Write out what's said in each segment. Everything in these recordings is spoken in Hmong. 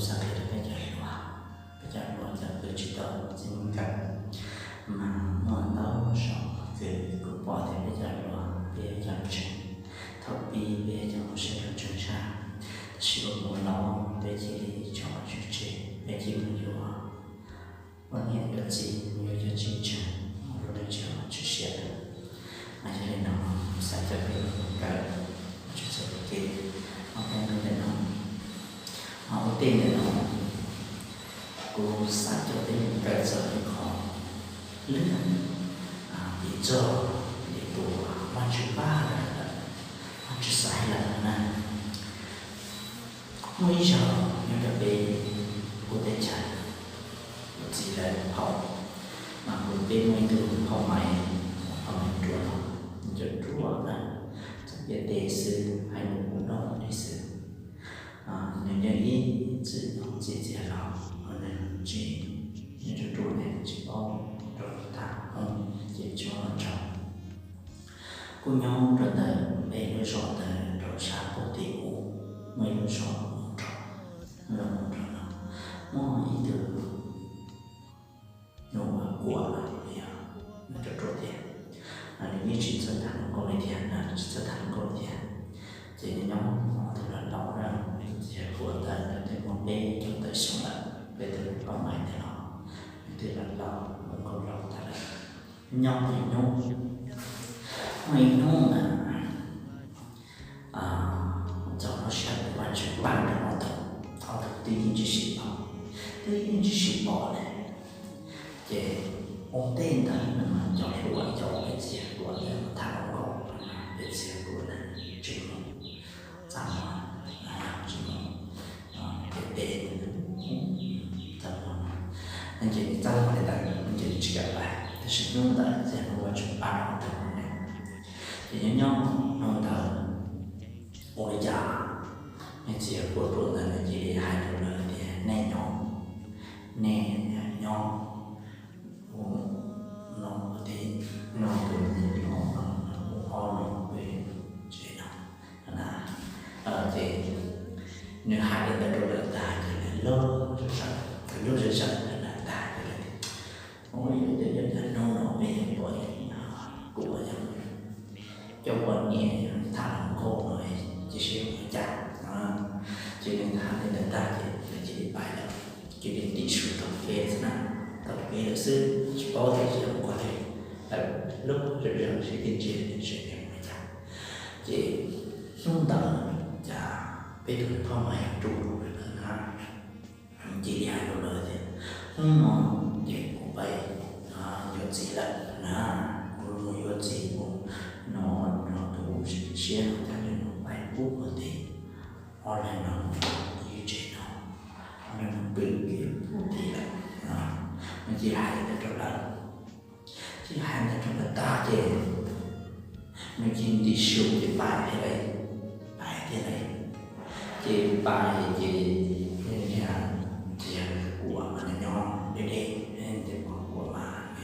xav qhia rau peb cov hluas, peb cov hluas cov uas tsis tau txij nkawm, mas muaj ntau zaus uas kuv pom tias peb cov hluas peb cov ntseeg, thaum pib peb cov mus sib nrog ntseeg tshaj, tab sis ua mus ua los peb cia li tso tseg, peb cia li mus yuav poj niam yuav txiv, mus yuav cov tsis ntseeg, mus rau lub neej tsis tshua siab lawm. Mas yog li no, kuv xav coj peb mus kawm txog txoj kev ua teb ntawm no. Mas ua teb ntawm no, kuv xav coj peb mus kawm txog ib qho lwm yam, piv txog li tus Vajtswv pab lawm, Vajtswv xaiv lawm na. Muaj ib zaug nyob rau peb lub teb chaws, kuv txiv lawv phaum, mas kuv peb muaj ib tug phauj Maiv, phauj Maiv Ruam, nws cov ruam na, txawm tias tes xwb hais lus kuj nrov li xwb. Nws yog ib txwm txiv txiv laus, nws tsis, nws cov ruam ne tsis paub rau tham hmoob ces tsis muaj hluas nraug. Kuj nyob rau ntawm peb lub zos ntawd rau sab pem tim ub, muaj ib lub zos mus rau, lub zos mus rau no, muaj ib tug nus uas Kuam no, nws cov ruam thiab, nws yeej tsis txawj tham hluas nkauj li thiab, tsis txawj tham hluas nkauj li thiab. Ces nyob nyob tus laus laus na, txiv yawg Kuam ntawd nws twb muaj peb caug tawm xyoo lawm, peb tus phauj Maiv ntawd los nws twb laus laus, hluas nkauj laus tag lawm. Nyob muaj ib hnub, muaj ib hnub na, txog lub sij hawm uas Vajtswv pab rau ob tug, ob tug twb yeej tsis sib pom, twb yeej tsis sib pom li. Ces ua ntej ntawd nws mas cov hluas cov peb txiv Kuam ntawd tham hluas nkauj, peb txiv Kuam ntawd tsis mus txaj muag, tsis mus pem pem txaj muag, ces txaj muag li ntawd ces nws tsis kam pais. Tab sis hnub ntawd txiv Kuam tsis pab ob tug ne. Ces nyob nyob hnub ntawd ua li cas, nws txiv Kuam ruam ntawd nws cia li hais rau lawv tias nej nyob, nej nyob, kuv no ua teb no, tus no no mus ob no peb tsev no na. Ces nws hais li ntawd rau lawv tag ces lawv lub zej zog, lub zej zog lawv tag ces lawv tias, ua li cas hnub no peb yeej pom kuv yog cov poj niam tham hluas nkauj no, cia siab ua cas. Ces nws hais li ntawd tag ces nws cia li pais lawm, cia li ntim su taug kev xwb na, taug kev lawm xwb, tsis paub tias yog ua li lawv lub zej zog sib tw ntsia seb nws ua cas. Ces hnub ntawd cas peb tus phauj Maiv Ruam ntawd na, cia li hais rau lawv tias, hnub no ces kuv pais yuav txiv lawm na, kuv mus yuav txiv, kuv no no tus siab no cas nws pais pub kuv tes, ob leeg no mus ib tsev no, ob leeg no pw kiag pub tes lawm. Nws cia li hais li ntawd rau lawv. Cia li hais li ntawd rau lawv tag ces nws cia li ntim su ces pais thiaj li, pais thiaj li. Ces pais ces nws tias, txiv yawg Kuam mas nws nyob deb deb, ces Kuam mas,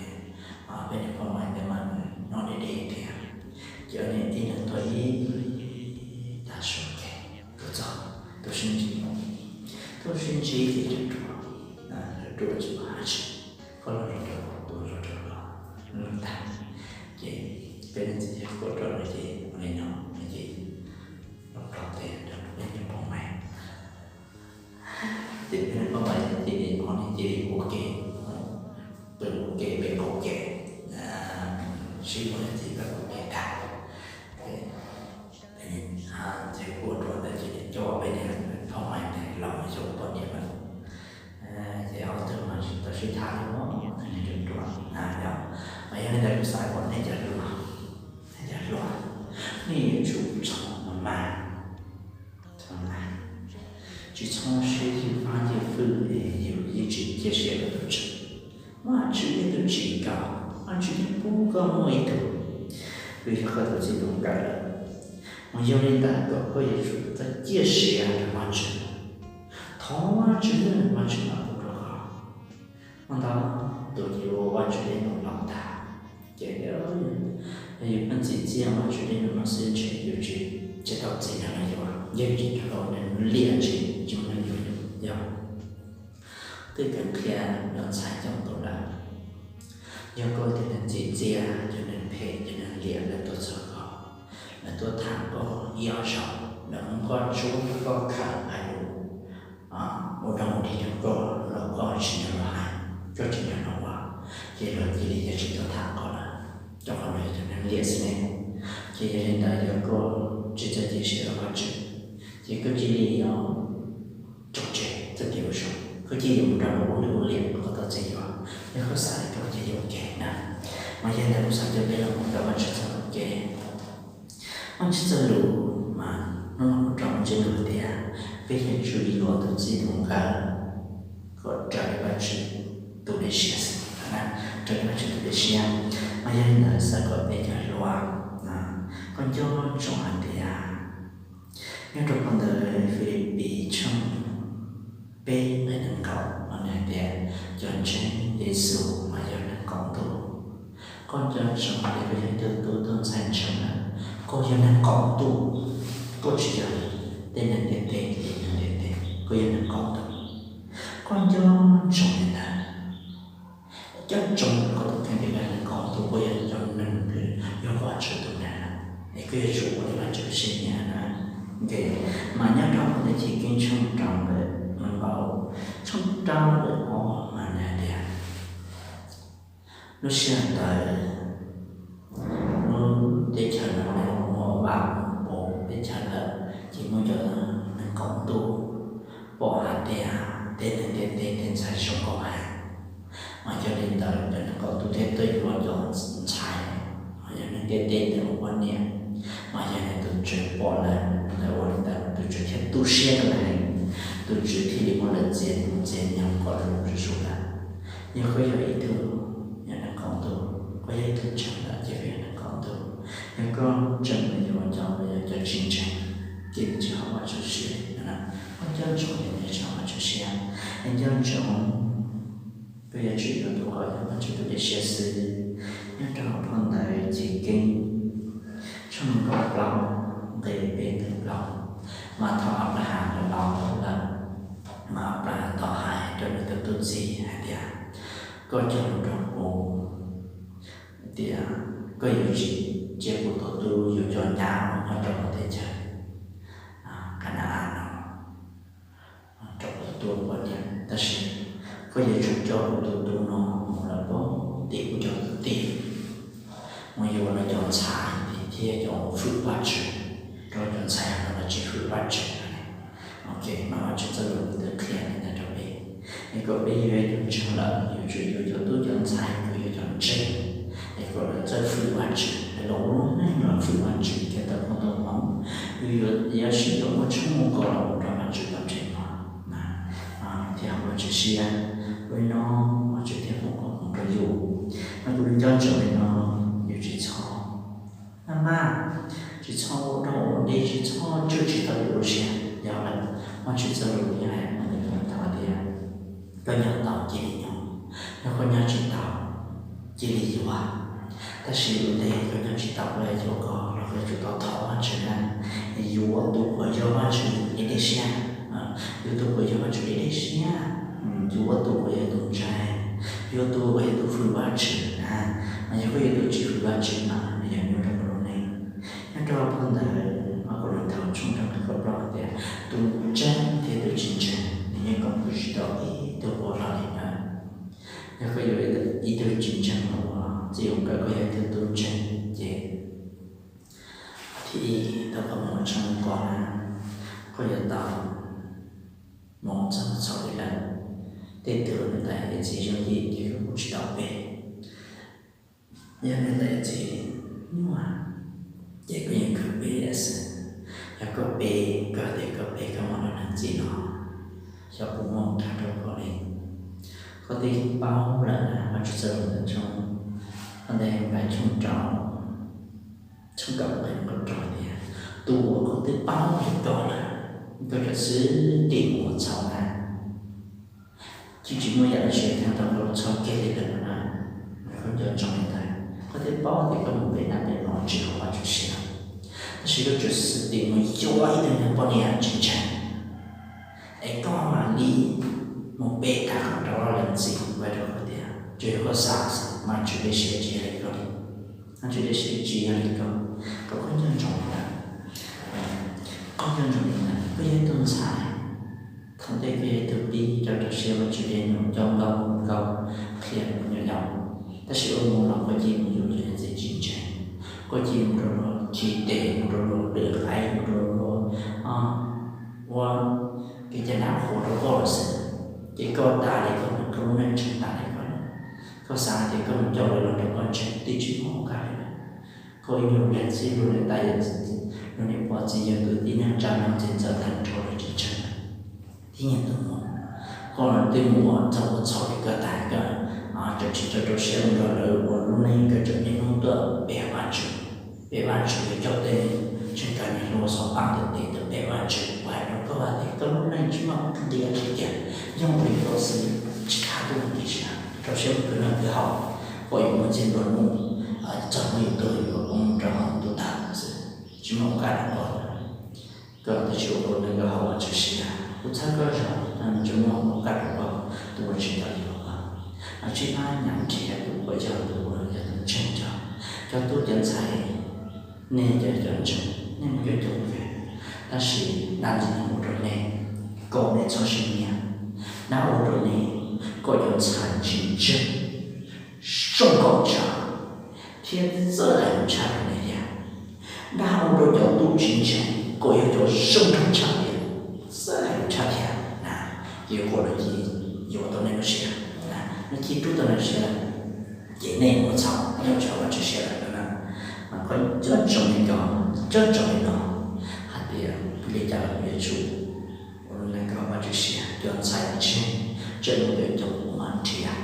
peb niag phauj Maiv ntawd mas nws nyob deb deb thiab. Ces ob niag tib leeg tuaj ib tag su ces tuaj txog, tuaj sib ntsib, tuaj sib ntsib ces ruam ruam, ruam ruam tsis paub hais tias koj los rau kuv, kuv los rau koj, no tag. Ces peb leej txiv yawg Kuam ruam no ces ua li no no ces los nrog tes rau peb niag phauj Maiv. Ces peb niag phauj Maiv cia li, ob niag cia li ua ke, pw ua ke pem qaum kev, sib ua niam txiv pem qaum kev tag. Ces Kuam ruam ntawd ces coj peb niag phauj Maiv ntawd los xyuas poj niam lawm. Ces ob tug mas tsis tau sib tham li os, niag ruam ruam na yog. Mas yog li ntawd kuv xav kom nej cov hluas, nej cov hluas, nej yuav tsum txhob mas mas, tsis txhob saib yeej fab yeej fwj es yus yeej tsis cia siab rau tus Tswv. Vajtswv yeej tsis tsim koj, Vajtswv yeej pub koj muaj ib tug, vim yog koj tus txij tus nkawm lawm. Mas yog li ntawd kom koj yuav tsum txawj ciaj sia rau Vajtswv, thov Vajtswv, Vajtswv mam pub rau koj. Ua ntawd tus ces ua Vajtswv dej num los tag. Ces yog yus pheej txiv txiaj Vajtswv dej num no xwb ntshe yus tsis tau txiv nrog nws yuav, yog yus tsis nrog nws liam ntshe tsis muaj neeg yuav yus, yog. twb kheev qhia cov ntxhais coob tus lawm. Yog koj tus neeg txim txiaj, cov neeg phem, cov neeg liam lawv tuaj txog koj, lawv tuaj tham koj ib ob zaug, lawv muab koj ntsuab, muab koj khawm, hais lus ua dog ua dig rau koj los koj tsis nco los hais, koj tsis nco los ua, ces lawv cia li yuav tsis tuaj tham koj lawm. Rau qhov lawv yog cov neeg liam xwb ne. Ces yog li ntawd yog koj tsis txawj cia siab rau Vajtswv, ces koj cia li yuav tso tseg txoj kev ua zoo, koj cia li mus nrog luag ua lwj ua liam kom tau txim yuav. Yog koj xav li ko ces yuav ua ke na. Mas yog li ntawd kuv xav coj peb los mus rau Vajtswv txoj lus ua ke. Vajtswv txoj lus mas hnub no kuv rau ntsis lus tias peb yuav tsum yuav tus txij tus nkawm kom raws li Vajtswv tus dej siab xwb, raws li Vajtswv tus dej siab. Mas yog li ntawd xav kom peb cov hluas, koj nco ntsoov hais tias nyob rau phau ntawv Filipis tshooj peb nqe nees nkaum no nws hais tias cov ntseeg Yexus mas yog neeg qaum ntuj. Koj nco ntsoov hais tias koj yog ib tug tub tug ntxhais ntseeg na, koj yog neeg qaum ntuj, koj tsis yog tej neeg ntiaj teb, tej neeg ntiaj teb, koj yog neeg qaum ntuj. Koj nco ntsoov li ntawd, nco ntsoov koj tus kheej tias koj yog neeg qaum ntuj, koj yog cov neeg uas yog Vajtswv tus neeg, es koj yuav tsum ua li Vajtswv siab nyiam na. Mas nyob rau phau ntawv Chiv Keeb tshooj rau ntawm, nqe, tshooj rau ntawm ob mas nws hais tias lub sij hawm ntawd lub teb chaws no muaj vaj muaj pos teb chaws lawm, ces muaj cov neeg qaum ntuj pom hais tias tej neeg ntiaj teb tej ntxhais zoo nkauj heev, mas yog li ntawd cov neeg qaum ntuj thiaj tuaj yuav cov ntxhais, yog neeg ntiaj teb ntawd ua poj niam. Mas yog li tus Tswv pom lawv, lawv ua li ntawd tus Tswv thiaj tu siab rau lawv heev, tus Tswv thiaj li muab lawv txiav mus txiav nyob kom lus zuj zus lawm. Yog koj yog ib tug, yog neeg qaum ntuj, koj yog ib tug ntseeg lawm ces koj yog neeg qaum ntuj. Yog koj ntseeg lawm yuav ua cov, yog cov tsis ntseeg, ces nws tsis haum Vajtswv siab. Koj nco ntsoov tias nws tsis haum Vajtswv siab, es nco ntsoov koj yuav tsum yuav tus kom yog Vajtswv tus dej siab xwb. Nyob rau phau ntawv Chiv Keeb tshooj nees nkaum plaub nqe peb txog plaub, mas thaum Anplahas los lawm, mas Anplahas tau hais rau nws tus tub txib hais tias, koj cog lus rau kuv tias koj yuav tsis cia kuv tus tub yuav cov nyab uas nyob rau hauv teb chaws Kana-as no rau kuv tus tub ua poj niam, tab sis koj yuav tsum coj kuv tus tub no mus lawm pem tim kuv cov kwv tij, mus yuav lawv cov ntxhais thiab cov hwm Vajtswv, rau cov ntxhais no lawv tsis hwm Vajtswv. Ok, mas Vajtswv txoj lus twb qhia li ntawd rau peb, es kom peb yog ib tug ntseeg lawm yuav tsum yuav cov tub cov ntxhais kom yog cov ntseeg, es kom lawv txawj hwm Vajtswv, lawv los ua lub neej los hwm Vajtswv thiab tau koob tau hmoov. Yus yuav, yuav sib yuav muaj tshoob muaj kos los mus rau Vajtswv tau ntseeg no, thiaj haum Vajtswv siab. Ua li no Vajtswv thiaj foom koob hmoov rau yus. Mas kuv nco ntsoov li no, yus tsis txhob maj maj, tsis txhob ua dog ua dig, tsis txhob tswj tsis tau yus lub siab. Yog lawm, Vajtswv txoj lus yeej hais ntawm no tau hais tias koj nyob tau cia li nyob, yog koj nyob tsis tau cia li yuav. Tab sis ua ntej koj nyob tsis tau koj yuav koj los koj yuav tsum tau thov Vajtswv na, yuav tus uas yog Vajtswv dej dej siab, yuav tus uas yog Vajtswv dej dej siab, yuav tus uas yog tus ntseeg, yuav tus uas yog tus hwm Vajtswv na. Mas yog koj yuav tus tsis hwm Vajtswv mas nws yuav nyuaj rau koj lub neej. Nyob rau phau ntawv Mas Kauleethaus tshooj rau nqe kaum plaub hais tias tus ntseeg thiab tus tsis ntseeg nws yeej koom tsis tau ib tug qub hlo li na. Yog koj yuav ib tug tsis ntseeg los ua txij ua nkawm, koj yog ib tug tub ntseeg ces thib ib, tau koj mus ua tshoob ua kos na, koj yuav tau mus txog txhaum li lawm. Tej tug niam tais yawm txiv yooj yim ces koj mus tsis tau pem. Yog niam tais yawm txiv nyuaj ces koj yeej kawg pem lawm xwb. Yog koj pem, koj tias koj pem koj mam los nrog txiv los, xyov puas muaj qab rau koj li. Koj twb paub lawm na, Vajtswv txoj lus ntawm tshooj, koj ntawm Henplais tshooj rau, tshooj kaum nqe kaum rau tias, tus uas koj twb paub li ko lawm, koj tseem xwb tim mus ua txhaum na, yeej tsis muaj yam dab tsi theej tau koj lub txhawb kiag li lawm no na. Koj nco ntsoov li ntawd, koj twb paub tias koj mus pem na pem no tsis haum Vajtswv siab, tab sis koj tseem xwm tim mus yuav ib tug neeg poj niam tsis ntseeg, es koj mam li mus pe tag qhov rau lub leej txiv, kuv hais rau koj tias tsuas yog koj xav xwb, Vajtswv dej siab tsis yog li koj, Vajtswv dej siab tsis yog li koj. Koj, koj nco ntsoov li ntawd, koj nco ntsoov li ntawd, koj yog ib tug ntxhais. Thaum ntej koj yog ib tug tib rau rau siab Vajtswv dej num coj nkauj hu nkauj qhia me nyuam yaus, tab sis ua mus los koj cia li mus yuav cov niam txiv tsis ntseeg, koj cia li mus rau luag khi tes, mus rau luag dwm qaib, mus rau luag ua kev cai nram qhuav rau koj lawm xwb, ces koj tas li koj, koj lub neej tsheej tas li koj. Koj xav hais tias koj mus coj lawv los rau koj ntseeg, twb tsis muaj ua kaj li ntawd. Koj ib nyuag pliag xwb luag niam tais yawm txiv, luag niam pog txiv yawg kwv tij neej tsa nyob txiv ntxawm tag nrho lawv tsis ntseeg. Tib niag tus muam, koj twb mus ua txog ua txhaum li koj tas, koj tseem tsis rau rau siab mus nrog lawv ua lub neej, koj tseem niaj hnub tuaj pe Vajtswv, pe Vajtswv yuav coj tej neeg tseem kawg niag hlua xov pab ntawm tes tuaj pe Vajtswv. Kuv hais rau koj hais tias koj lub neej tsis muaj nqis dab tsi kiag, yog ua li koj xwb, tsis khaj tuaj mus nqis siab, rau siab mus khwv noj khwv haus, koj yuav muaj txiag nplua nuj, txog hnub yus tuag yuav poob rau hauv ntuj tawg xwb, tsis muaj ua kaj rau koj. Koj twb tsis ua rau neeg nkawd haum Vajtswv siab, kuv txhawb koj zog, tsis muaj ua kaj rau koj, tus uas tsis tau yuav koj. Mas tsis pab nyam nrhiav tus uas yog tus uas yog tus ntseeg, cov, cov tub cov ntxhais, nej cov, cov ntseeg, nej muaj coob coob kawg, tab sis dab ntxwg nyoog ua rau nej, kom nej txhob siab nyiam. Dab ua rau nej, kom cov ntxhais tsis ntseeg, zoo nkauj tshaj, thiab txawj hais lus tshaj rau nej thiab. Dab ua rau cov tub tsis ntseeg, kom yog cov zoo nraug tshaj tias, txawj hais lus tshaj thiab na, ces yuav kom lawv cia li yuav tau nej lub siab, lawv cia li rub tau nej lub siab, ces nej yuav txhaum nyob tsis haum Vajtswv siab lawm no na. Mas koj nco ntsoov li ko, nco ntsoov li no, hais tias vim li cas los kuv yuav tsum ua neeg haum Vajtswv siab. Cov ntxhais ntseeg tseem muaj coob coob, kuv mam nrhiav.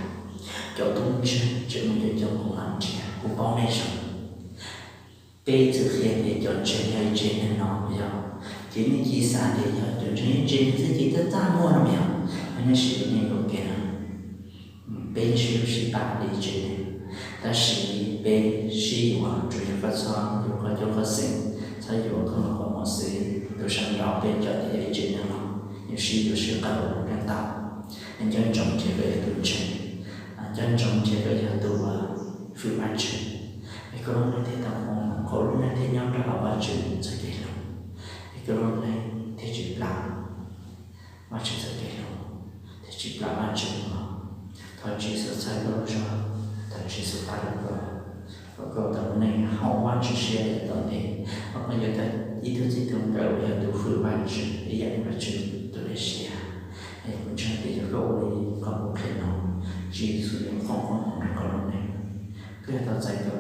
Cov tub ntseeg tseem muaj coob coob, kuv mam nrhiav, kuv paub nej zoo. Peb txwm qhia tias cov ntseeg yog ib tsev neeg no yog, ces nej cia li xav tias yog cov ntseeg ib tsev neeg xwb ces txaj txaj muag no yog, yog nej siv nej yuam kev no. Peb sib hlub sib pab li ib tsev neeg, tab sis peb sib yuav tsuas yog koj txhob yuav qhov coob qhov xeem, txhob yuav koj muaj koj muaj xwb. Tus sawv nraud peb cov tias yog ib tsev neeg no, yuav sib yuav sib qawm ua neej tau. Nco ntsoov nrhiav koj yog tus ntseeg, nco ntsoov nrhiav koj yog tus uas hwm Vajtswv, es koj lub neej thiaj tau muaj qhov lub neej thiaj nyob rau hauv Vajtswv txoj kev hlub, es koj lub neej thiaj tsis plam Vajtswv txoj kev hlub, thiaj tsis plam Vajtswv lub. Thov Tswv Yexus txhawb koj lub zog, thov Tswv Yexus pab rau koj, kom koj tau lub neej haum Vajtswv siab yav tom ntej, kom koj yuav tau ib tug txij tus nkawm uas yog tus hwm Vajtswv ib yam li Vajtswv tus dej siab. Es kuv ntseeg tias yog koj ua li qhov kuv qhia no, Tswv Yexus yuav foom koob hmoov rau koj lub neej. Koj yuav tau txais koj